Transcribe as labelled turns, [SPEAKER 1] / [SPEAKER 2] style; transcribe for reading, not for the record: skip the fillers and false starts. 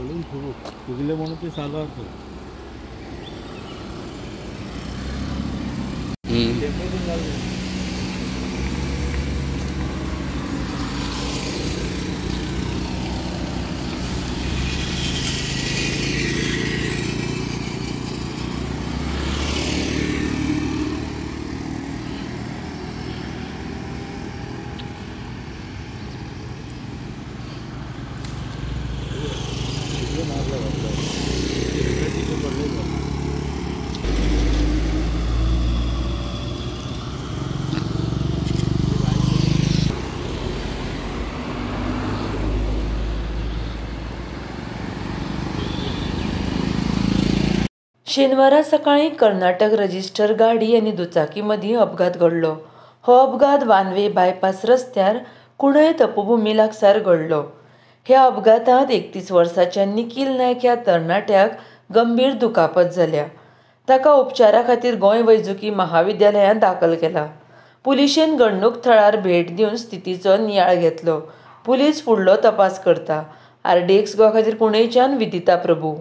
[SPEAKER 1] घालून फुगले म्हणून ते चालू आसा.
[SPEAKER 2] शेनवारा सकाळीं कर्नाटक रजिस्टर गाडी आनी दुचाकी मदीं अपघात घडलो. हो अपघात वानवे बायपास रस्त्यार कुणय तपोभूमी लागसार घडलो. ह्या अपघातांत 31 वर्सांच्या निखील नायक ह्या तरणाट्याक गंभीर दुखापत जाल्या. ताका उपचारा खातीर गोंय वैजकी महाविद्यालयांत दाखल केला. पुलिशेन घडणूक थळार भेट दिवन स्थितीचो नियाळ घेतलो. पुलीस फुडलो तपास करता. आरडीएक्स गोवा खातीर कुणयच्यान विदिता प्रभू.